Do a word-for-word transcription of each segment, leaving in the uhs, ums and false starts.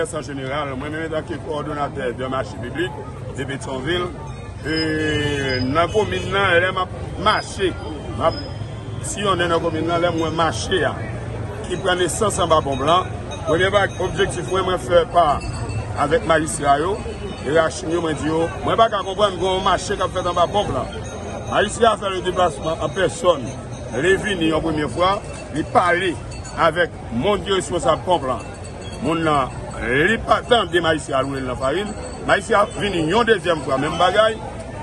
An jeneral, mwen menm antanke kowòdonatè de mache piblik de Petyonvil, e, nan komin nan, lè m ap mache, m ap siyonnen nan komin nan, lè m wè mache a ki pran nesans anba ponp lan, premye bag, objektif mwen, mwen fè pa avèk majistra yo, e Rachim yo, mwen di yo, mwen pa ka konprann gen yon mache k ap fèt anba ponp lan. Majistra a fè le deplasman an pèsòn, li vini yon premye fwa, li pale avèk moun ki responsab ponp lan. Moun nan, li pa tande majistra al woule l nan farin. Majistra vini yon dezyèm fwa, menm bagay.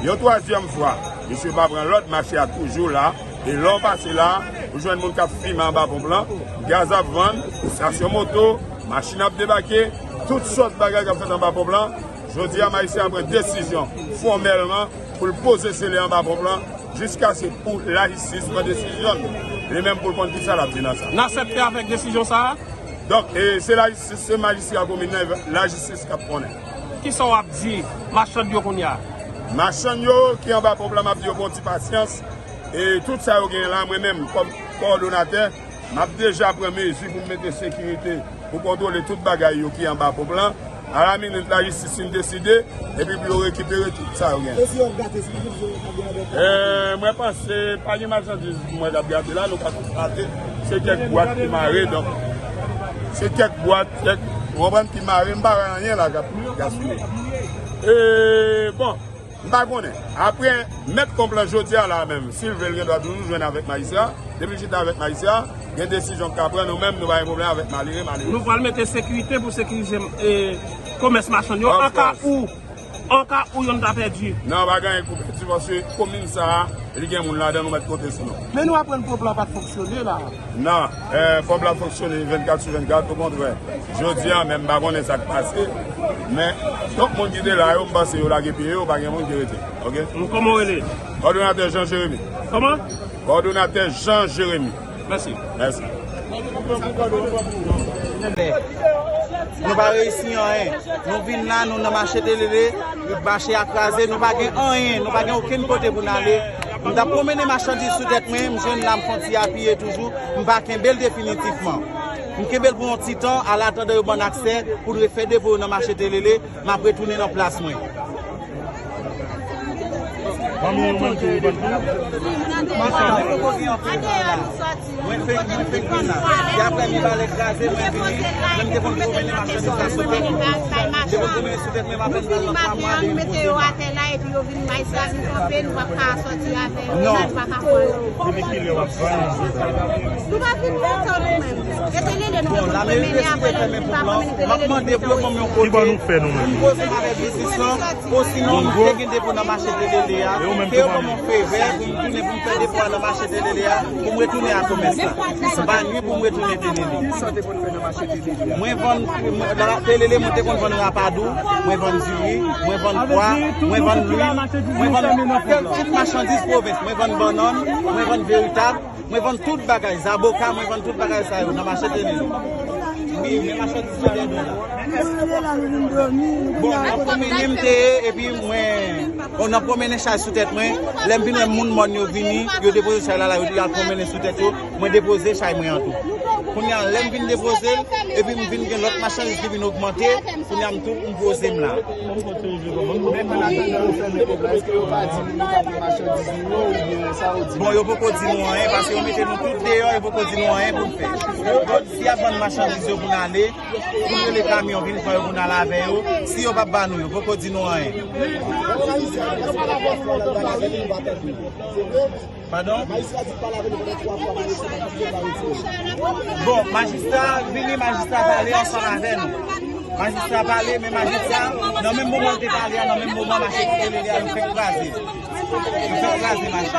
Yon twazyèm fwa, misye pa pran lòd, mache a toujou la. E lè w pase la, ou jwenn moun k ap fimen anba ponp lan, gaz ap vann, estasyon moto, machin ap debake, tout sòt bagay k ap fèt anba ponp lan. Jodi a, majistra pran desizyon fòmèlman pou l poze sele anba ponp lan, jiskaske pou lajistis pran desizyon l, li menm pou l konn kisa l ap di nan sa. N aksepte avèk desizyon sa a? Donk, e, se lajistis, se majistra komin nan, lajistis k ap konnen. Kisa w ap di machann yo kounye a? Machann yo ki anba ponp lan, m ap di yo bon ti pasyans. E tout sa yo genyen la, mwen menm, kòm kowòdonatè, m ap deja pran mezi pou m mete sekirite, pou kontwole tout bagay yo ki anba ponp lan. Alaminit, lajistis fin deside, epi pou yo rekipere tout sa yo genyen. E si yo ap gate, si yo ap gate? E, mwen panse pa gen machandiz mwen k ap gate la, nou ka konstate se kèk bwat ki mare, donk se kèk bwat, kèk, ou konprann, ki mare, m pa wè anyen la k ap gaspiye. E, bon, m pa konnen. Apre, mèt ponp lan jodi a la menm, si l vle, l gen dwa toujou jwenn avèk majistra. Depi l chita avèk majistra, gen desizyon k ka pran, nou menm, nou pa gen pwoblèm avèk malere, malere. Nou pral mete sekirite pou sekirize, e, komès machann yo, an ka ou, an ka ou yonn ta pèdi. Non, pa gen anyen pou pèdi, paske komin sa a, li gen moun ladan, nou mèt konte sou nou. Men nou aprann ponp lan pa t fonksyone la. Non, e, ponp lan fonksyone vennkat sou vennkat, okontrè. Jodi a menm, m pa konnen sa k pase, men tout moun ki te la yo, m panse yo lage pye yo, pa gen moun ki rete. Oke? Kòman w rele? Kòdonatè Jean Jérémy. Kòman? Kòdonatè Jean Jérémy. Mèsi. Mèsi. Nou pa reyisi anyen. Nou vin la, nou nan mache telele, mache a kraze, nou pa gen anyen, nou pa gen okenn kote pou n ale. M t ap pwomennen machandiz sou tèt mwen, m jwenn la m fè yon ti apiye toujou, m pa kenbe l definitivman. M kenbe l pou yon ti tan, alatandan yo ban n aksè pou n refè depo yo nan mache telele, m ap retounen nan plas mwen. Manmi, ou menm tou, ou bann tou? Madanm, mwen poko gen anpil tan la. Mwen fenk, mwen fenk vin la. E apre, mi balè kraze, mwen vini. Mwen te konn pwomennen machandiz la sou tèt mwen. Te konn pwomennen sou tèt mwen, m apèn pral nan twa mwa depi m poze m la. Yo vin majistra vin kanpe, nou p ap ka sòti avè yo, nou p ap ka pran yo. Depi kilè w ap vann? Nou pa vin lontan nou menm. E telele nou te konn pwomennen, apre lè nou vin pa pwomennen telele nou. M ap mande pou yo ban m yon kote pou m poze m avè biznis lan, osinon m te gen depo nan mache telele a, ke yo ban m yon fevè pou m tounen pou m fè depo a nan mache telele a, pou m retounen a komès la. M pa nwi pou m retounen telele. Mwen vann, mwen, la, telele, mwen te konn vann rapadou, mwen vann diri, mwen vann pwa, mwen vann lwil, mwen vann tout machandiz pwovens, mwen vann bannann, mwen vann veritab, mwen vann tout bagay, zaboka, mwen vann tout bagay sa yo nan mache telele. Wi, men machandiz pa gen dò la. Bon, nan pwomennen m te ye, epi mwen, bon, nan pwomennen chay sou tèt mwen, lè m vin wè moun mòn yo vini, yo depoze chay la, la, yo al pwomennen sou tèt yo, mwen depoze chay mwen an tou. Kounye a, lè m vin depoze l, epi m vin gen lòt machandiz ki vin ogmante, kounye a m tou, m poze m la. Men an atandan yo fèmen ponp la, èske yo pa di nou nou ka pran machandiz nou yo, oubyen sa yo di nou? Bon, yo poko di nou anyen, paske yo mete nou tout deyò, yo poko di nou anyen pou n fè. Yo di y ap vann machandiz yo pou n ale, pou n rele kamyon vin pran yo pou n al avè yo. Si yo p ap ba nou, yo poko di nou anyen. Padon? Bon, majistra vini, majistra pale ansanm avè nou. Majistra pale, men majistra, nan menm moman l te pale a, nan menm moman mache ki te leve a, yo fèk kraze. Yo fèk kraze mache.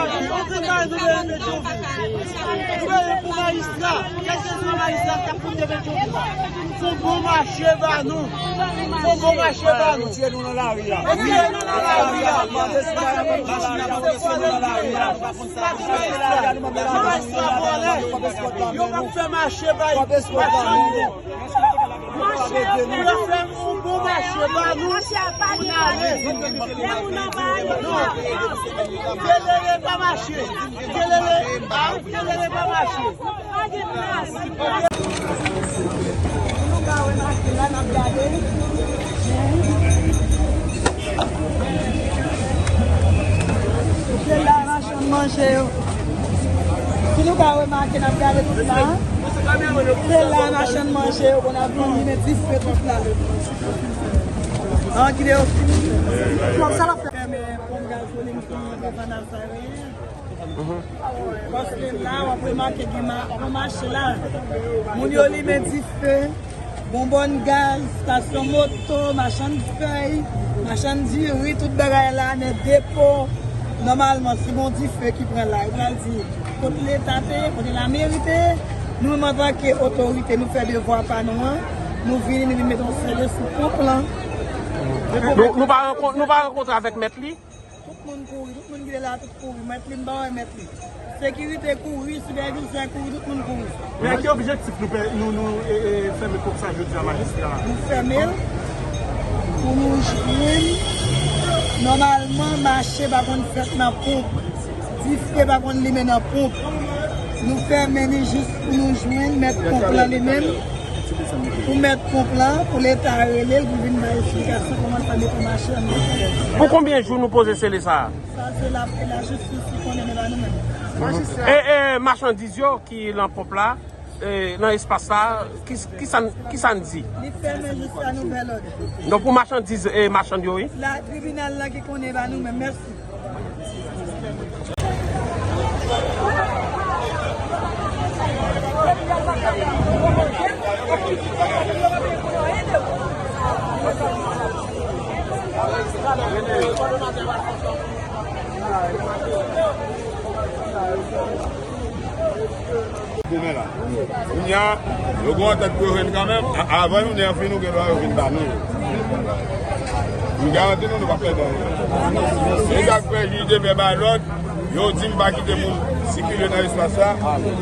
Pou majistra, kèlkeswa majistra k ap koute Petyonvil la, fè yon bon mache ba nou. Fè yon bon mache ba nou. Yo tiye nou nan lari a. Yo tiye nou nan lari a. Machin ap anpeche nou nan lari a. Yo p ap fè mache bay machann yo. Mache, yo fè yon bon mache ba nou. Mache a pa gen anyen. Non. Kelele pa mache. Kelele, a, kelele pa mache. Pa gen plas. La n ap gade. Se la machann manje yo. Si nou ka remake, n ap gade tout la. Se la machann manje yo konn ap vini, men dife tout la. An, kite yo fini. Kòm sa l ap fè. Fèmen ponp gazolin ki devan Nazayen. Paske la, w ap remake gen ma-, yon mache la. Moun yo limen dife, bonbòn gaz, estasyon moto, machann fèy, machann diri, tout bagay la, nan depo. Nòmalman, si gon dife ki pran la, yo pral di, kot Leta te ye, kote lameri te ye. Nou menm antanke otorite, nou fè devwa pa nou an. Nou vini, nou vin mete yon sele sou ponp lan. Nou, nou pa rankon-, nou pa rankontre avèk mèt li? Tout moun kouri, tout moun ki te la, tout kouri. Mèt li, m pa wè mèt li. Sekirite kouri, sipèvizè kouri, tout moun kouri. Men ki objektif nou, nou, nou e, e, fèmen ponp sa jodi a, majistra? Nou fèmen l pou nou jwenn, nòmalman, mache pa konn fèt nan ponp. Dife pa konn limen nan ponp. Nou fèmen li jis pou nou jwenn mèt ponp lan li menm. Pou mèt ponp lan, pou Leta rele l, pou vin bay esplikasyon kòman l fè mete mache an. Pou konbyen jou nou poze sele sa a? Sa se la, lajistis ki konnen, men pa nou menm. E, e machandiz yo ki lan ponp la, e, lan espas la, ki, ki sa n, ki sa n di? Li fèmen jiska nouvèl òd. Donk pou machandiz, e, machann yo, wi. La, tribinal la ki konnen, pa nou menm. Mèsi. Demen la. Kounye a, yo gen yon antant pou yo jwenn kanmenm. A-, avan jounen an fini, ou gen dwa yo vin ba nou yo. M garanti nou, nou p ap pèdi anyen. Se sa k fè jij de pè bay lòd, yo di m pa kite moun sikile nan espas la.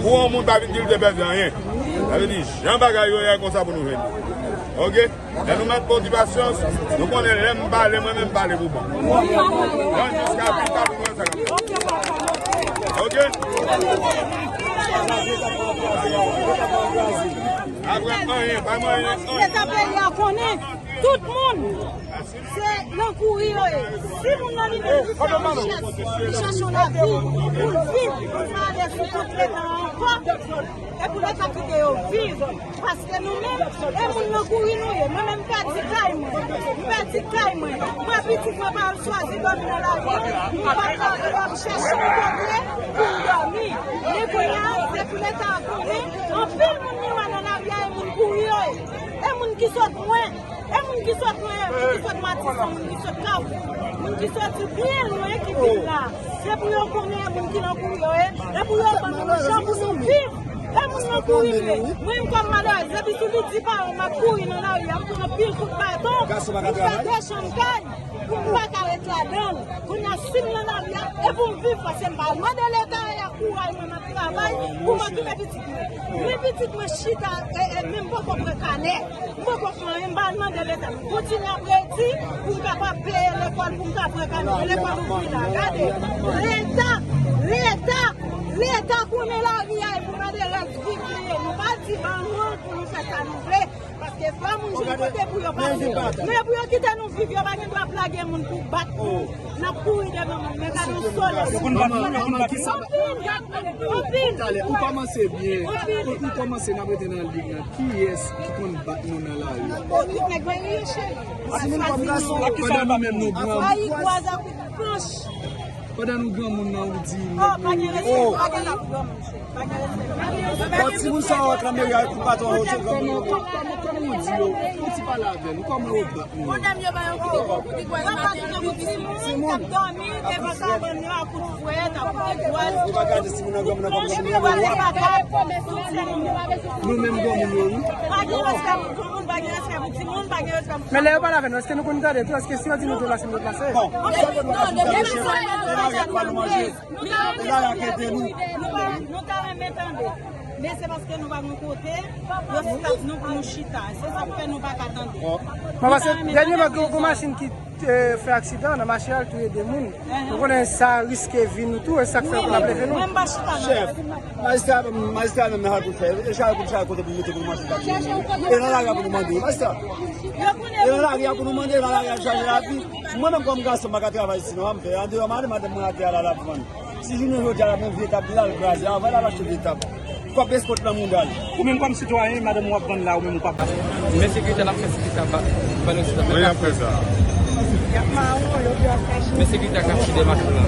Pou yon moun pa vin di l te pèdi anyen. Sa vle di, jan bagay yo ye, konsa pou nou jwenn. Oke? Lè nou mèt motivasyon, nou konnen lè m pale, mwen menm m pale pou bon. Donk jiska pita pou nou wè sa k ap fèt. Oke? Apre anyen, pa mwen anyen. Leta peyi a konnen, tout moun se nan kouri yo ye. Si moun nan li menm li fè yon chèz, li chèche yon lavi pou l viv, pou l pa ale sou kont Leta ankò, e pou Leta kite yo viv. Paske nou menm, e moun nan kouri nou ye. Mwen menm, m pèdi kay mwen. M pèdi kay mwen. Mwen, pitit mwen pa al chwazi dòmi nan lari. M pa al dòmi, m chèche yon kote pou m dòmi. Men kounye a, se pou Leta a konnen, anpil moun nou wè nan lari a, e moun kouri yo ye. E moun ki sot lwen. E moun ki sot lwen, moun ki sot Matisan, moun ki sot Kafou, moun ki soti byen lwen ki vin la. Se pou yo konnen e moun ki nan kouri yo ye, e pou yo ban nou yon jan pou nou viv. E moun nan kouri nou ye. Mwen menm kòm malerèz, depi sou Lidi Paran m ap kouri nan lari a, m pran anpil kout baton, m fè de chanm kay, pou m pa ka ret ladan l. Kounye a, si m nan lari a, e pou m viv, paske m pa al mande Leta a kouray mwen, m ap travay pou m okipe pitit mwen. Men pitit mwen chita, e, e, men m poko pran kanè. M poko fè anyen, m pa al mande Leta. M kontinye ap redi pou m kapab peye lekòl, pou m ka pran kanè. Lekòl ouvri la, gade. Leta, Leta, Leta konnen lari a e pou malerèz viv li ye. Nou pa di ban nou an pou nou fè sa nou vle. Paske pa moun jwenn kote pou yo pase. Men pou yo kite nou viv, yo pa gen dwa ap lage moun pou bat nou. N ap kouri devan moun, men gade yon solèy. Yo konn bat nou, yo konn bat nou. Anpil, anpil. Talè, ou kòmanse byen. Anpil. Ou, ou kòmanse n ap rete nan lig nan. Kiyès ki konn bat nou nan lari? O, tout nèg mari yo, cheri. Pandan nou menm nou gran. Ay, gwaza kout planch. Pandan nou granmoun nan, ou di nèg nou. Oh, pa gen respè, pa gen la pou granmoun, cheri. Pa gen respè. Bon, timoun sa yo ak lanmeri a, yo tout baton yo, se granmoun yo. Kòman, kòman, kòman ou di yo? Ou ti pale avè nou, kòman yo bat nou? Medam yo ba yo kout, kout, kout, kout, kout, timoun k ap dòmi devan kabann yo ak kout fwèt, ak kout etwal. Ou pa gade timoun nan, granmoun nan, kòm granmoun nan. Nou menm granmoun yo, wi. Pa gen respè pou granmoun, pa gen respè pou timoun, pa gen respè pou... Men lè yo pale avè nou, èske nou konn tande tou? Èske si yo di nou deplase, nou deplase? Bon, sa ke nou ka di, nou ka di, chèf, nou ka di, nou ka di, nou ka di, nou ta, nou ta renmen tande. Men se paske nou pa gen kote, yo stop nou pou nou chita. Se sa k fè nou pa ka tande. Bon, paske dènyèman, gen yon machin ki Fè aksidan nan mache a, l touye de moun. Nou konnen sa riske vi nou tou, e sa k fè pou n ap leve nou. Chèf, majistra, majistra menm nan Haïcourt fè, e chal pou chal kote pou mete pou manje chak jou. E nan lari a pou nou mande, majistra. E nan lari a pou nou mande, nan lari a chaje lavi. Mwen menm kòm gason, m pa ka travay sinon, m fè andeyò madanm, madanm mwen atè a la l ap vann. Si jounen jodi a la, mwen vye tab li la, l kraze, anvan l al achte vye tab. Kòb eskòt nan mouda l. Ou menm kòm sitwayen, madanm ou ap vann la, ou menm ou p ap. Men sekirite n ap fè sekirite ap ba nou sitwayen. Wi, ap fè sa. Men sekirite ak ap chide machin nan.